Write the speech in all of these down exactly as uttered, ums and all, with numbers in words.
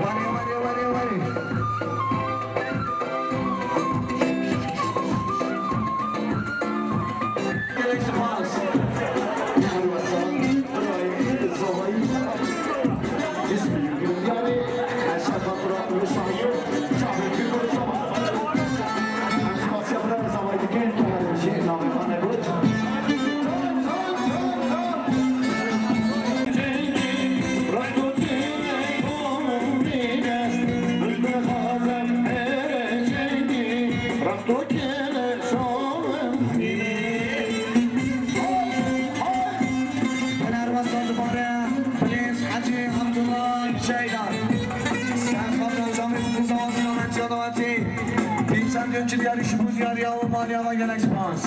Were, were, were, were. Gelek spas. Her wesa birayê Zahayî. Yanî, ez şefa bira Ruşayî, çavê Kurdistan. Em spasiya bira Zahayî dikin, tu her jî navê xwe negot. Hunermezan dibare, please, Hecî Abdullah Şeyda. Sen kaptan camî bu zaman sınavı çalamati. Bin sen dönçü diyarı şu bu diyarı ya Almanya ve gelek spas.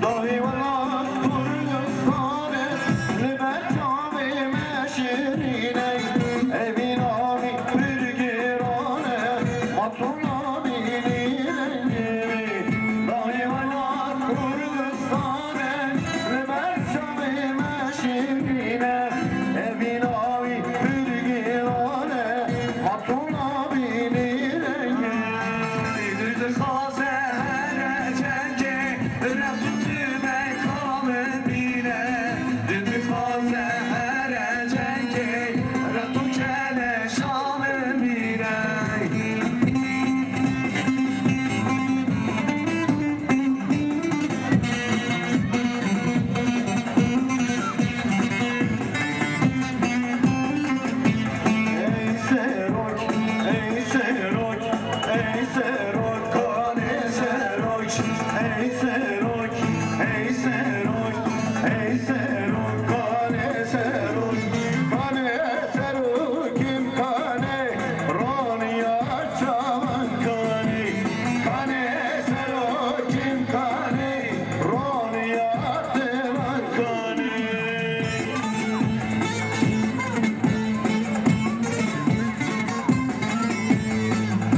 Dahî welat Kurdistanê li ber çavê me şirîn e, evîna wî pir giran e, ma tu nabînî rengê wî. Dahî welat Kurdistanê li ber çavê me şirîn e, evîna wî pir giran e, ma tu nabînî rengê wî. Dixwaze here cengê, reft û tune ka min bîne. Dixwaze here cengê, reft û keleşa min bîne. Ey serok, ey serok, ey serok, kanê serok, ey serok, ey serok, ey serok, kanê serok, kanê serokîm kanê, raniya çavan kanê, kanê serokîm kanê. Raniya Têlekanê.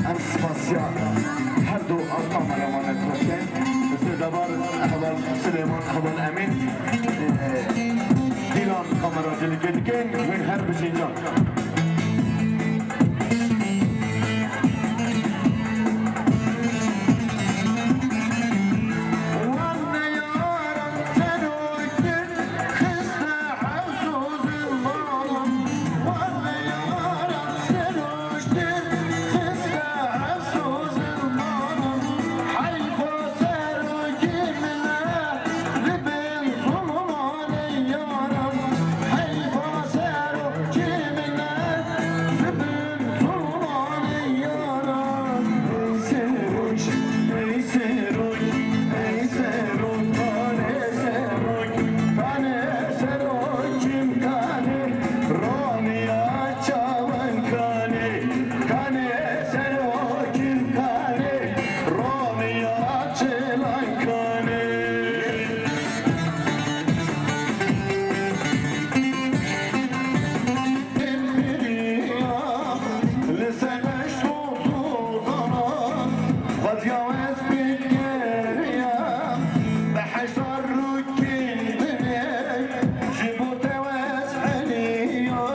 Em spasiya her du kameramanê xwe dikin. Zêdebar Ehval Silêman, Ehval Emîn, e, Dîlan kameracilîkê dikin. Hûn her bijîn can. Zulmanê yaran, heyfa serokê min e, zibin zulmanê yaran. Ey serok, ey serok, ey serok, kanê serok, kanê serokîm kanê, raniya çavan kanê, kanê serokîm kanê, raniya çêlan kanê. Li ser deşt û zozana, xweziya ez bigeriya, bi heşar rûkên dinê, ji bo te ez heliya.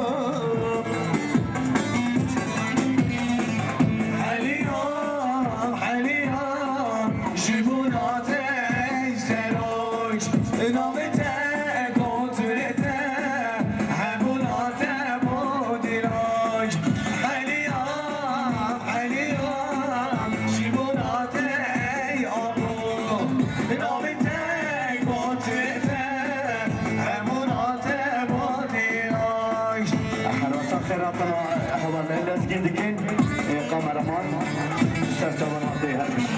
Heliya, heliya, ji bo te ey serok, navê te gotirê te, hebûna te bo dîrok. Heliya, heliya, ji bo te ey abo, navê te gotirê te, hebûna te bo dîrok. Her wesa xêr hatina, ehwal me lezgîn dikin. Ê, kameraman, ser çavan hatê her tişt.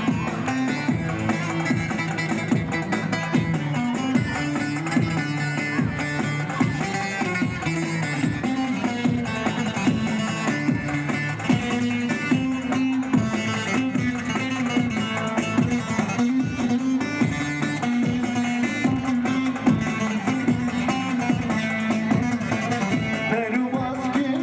Derbas kim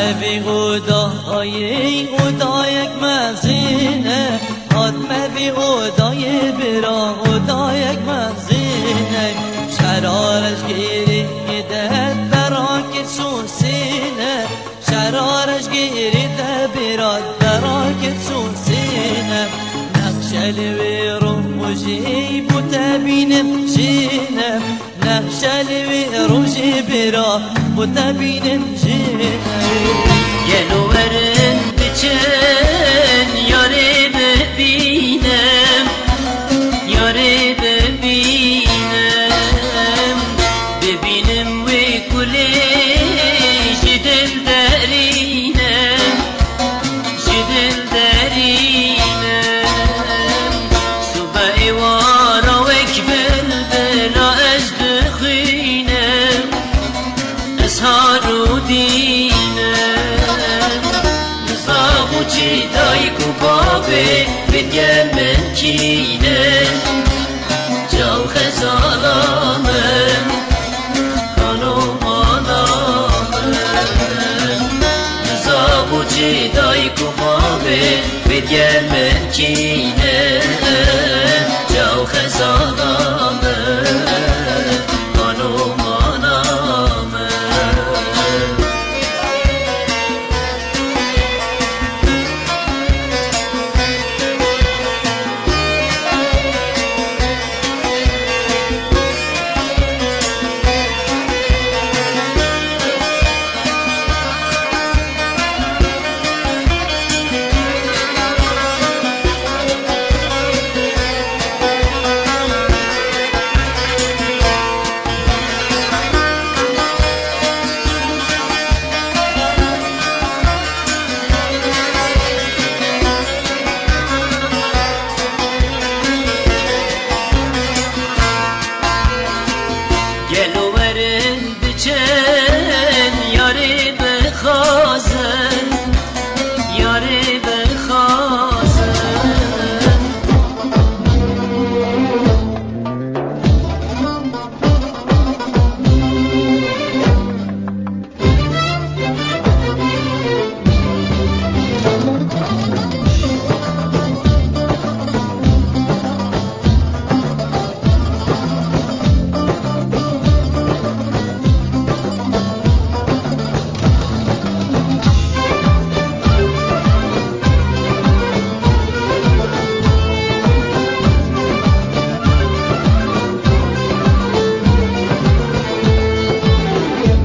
Vî oda ayê odayek mezin e, hatme vî odayê bira odayek mezin e. Şera rejgirî de dera kir sosîn e, şera rejgirî de bira dera kir sosîn e. Nexşe li wê rojê bû te bînim jîn e. Nexşe li wî rojê bira, bû te bînim jî. Gelo werin biçin, yarê bibînim, yarê bibînim, bibînim wê kulê ji dil derînim. Ji dil derînim, sibe êwara wek bilbila ez dixwînim, ez har û dînim. Niza û çî dayik û bavê, vê diye min kî ne? Çaw xezala min, xalo mala min. Niza û çî dayik û bavê, vê diye min kî ne? Çaw xezala min, xalo mala min. Gelo werin biçin, yarê bixwazin, yarê bixwazin.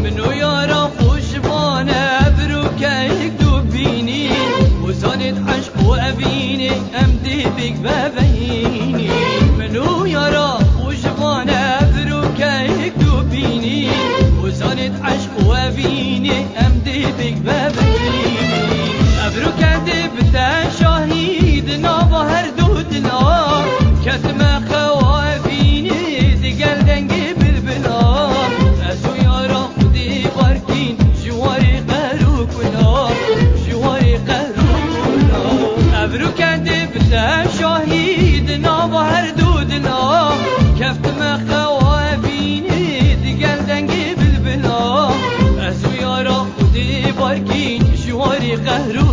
Min û yara xwe ji van evrokeyek dû bînî û zanît eşq û evînê em dê bêk veveynî. Min û yara xwe ji van evrokeyek dû bînî û zanît eşq û evînê em dê bêk veveynî. Evroke dê bi te şahî di nava her du dila, ketime xewa evînê digel dengê bilbila. Ez û yara xwedê barkîn ji warê qehro kula, ji warê qehro kula. Evroke dê bi te şahî di nava her du dila, keftime xewa evînê digel dengê bilbila. Ez û yara xwedê barkîn ji warê qehro